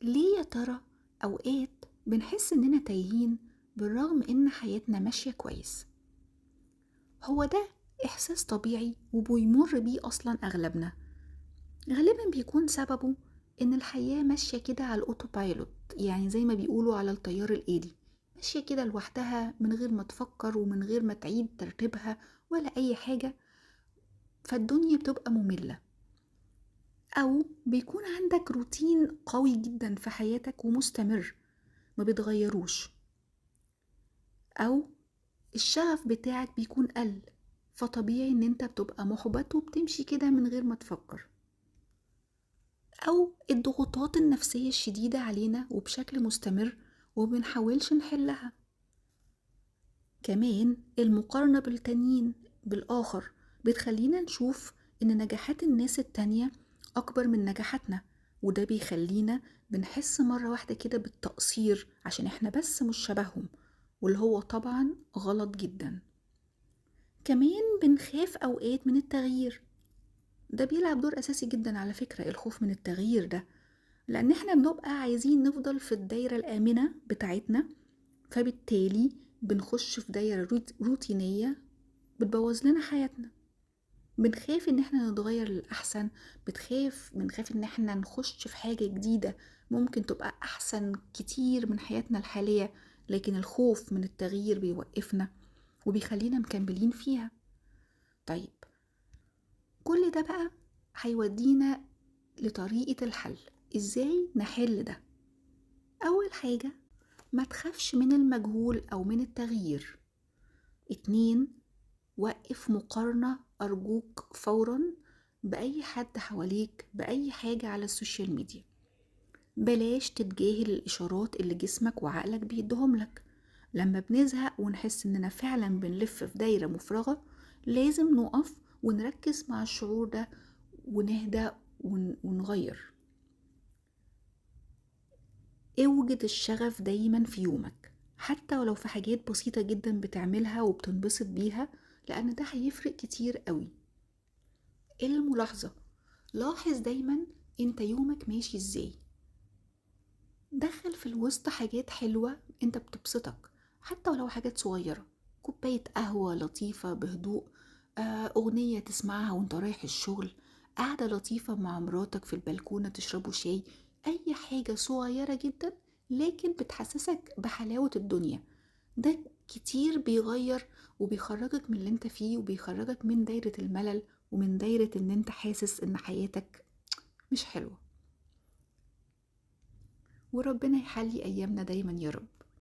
ليه يا ترى أوقات بنحس إننا تايهين بالرغم إن حياتنا ماشية كويس؟ هو ده إحساس طبيعي وبيمر بيه أصلا أغلبنا. غالبا بيكون سببه إن الحياة ماشية كده على ال autopilot، يعني زي ما بيقولوا على الطيار الآلي، ماشية كده لوحدها من غير ما تفكر ومن غير ما تعيد ترتيبها ولا أي حاجة، فالدنيا بتبقى مملة. أو بيكون عندك روتين قوي جدا في حياتك ومستمر ما بيتغيروش، أو الشغف بتاعك بيكون قل، فطبيعي إن أنت بتبقى محبط وبتمشي كده من غير ما تفكر. أو الضغوطات النفسية الشديدة علينا وبشكل مستمر وبنحاولش نحلها. كمان المقارنة بالتانيين بالآخر بتخلينا نشوف إن نجاحات الناس التانية أكبر من نجاحاتنا، وده بيخلينا بنحس مرة واحدة كده بالتقصير عشان إحنا بس مش شبههم، واللي هو طبعا غلط جدا. كمان بنخاف أوقات من التغيير، ده بيلعب دور أساسي جدا على فكرة، الخوف من التغيير ده، لأن إحنا بنبقى عايزين نفضل في الدايرة الآمنة بتاعتنا، فبالتالي بنخش في دايرة روتينية بتبوظ لنا حياتنا. بنخاف إن إحنا نتغير للأحسن، بنخاف إن إحنا نخش في حاجة جديدة ممكن تبقى أحسن كتير من حياتنا الحالية، لكن الخوف من التغيير بيوقفنا وبيخلينا مكملين فيها. طيب كل ده بقى هيودينا لطريقة الحل، إزاي نحل ده؟ أول حاجة، ما تخافش من المجهول أو من التغيير. 2، وقف مقارنة أرجوك فورا بأي حد حواليك بأي حاجة على ال social media. بلاش تتجاهل الإشارات اللي جسمك وعقلك بيديهم لك. لما بنزهق ونحس إننا فعلا بنلف في دايرة مفرغة، لازم نقف ونركز مع الشعور ده ونهدى ونغير. اوجد الشغف دايما في يومك، حتى ولو في حاجات بسيطة جدا بتعملها وبتنبسط بيها، لأن ده هيفرق كتير قوي. الملاحظة، لاحظ دايما انت يومك ماشي ازاي. دخل في الوسط حاجات حلوة انت بتبسطك، حتى ولو حاجات صغيرة، كوباية قهوة لطيفة بهدوء، أغنية تسمعها وانت رايح الشغل، قعدة لطيفة مع مراتك في البلكونة تشربوا شاي، أي حاجة صغيرة جدا لكن بتحسسك بحلاوة الدنيا. ده كتير بيغير وبيخرجك من اللي انت فيه، وبيخرجك من دايرة الملل ومن دايرة ان انت حاسس ان حياتك مش حلوة. وربنا يحلي أيامنا دايما يا رب.